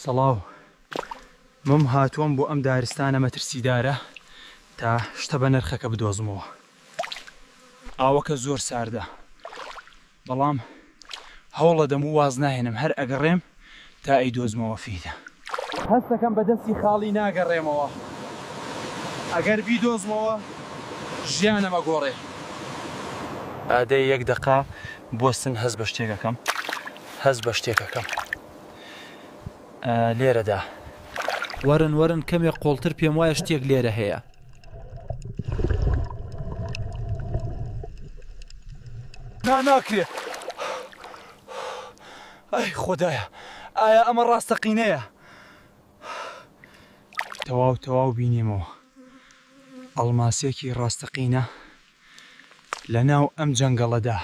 سڵاو مم هاتووەم بۆ ئەم دارستانە مەترسیدارە تا شتە بە نرخەکە بدۆزمەوە. ئاوەکە زۆر ساردە بەڵام هەوڵەدەم و واز ناهێنم هەر ئەگەڕێم تا ئەیدۆزمەوە فیدە. هەستەکەم بە دەستی خاڵی ناگەڕێمەوە ئەگەر بیدۆزمەوە ژیانم ئەگۆڕێ. ئادەی یەک دەقە بوەستن هەست بە شتێک ئەکەم هەست بە شتێک ئەکەم لێرەدا. وەرن وەرن کەمێک قوڵتر پێم وایە شتێک لێرە هەیە. نا ناکرێ ئای خودایە ئایا ئەمە ڕاستەقینەیە؟ تەواو تەواو بینیمەوە ئەڵماسێکی ڕاستەقینە لە ناو ئەم جەنگەڵەدا.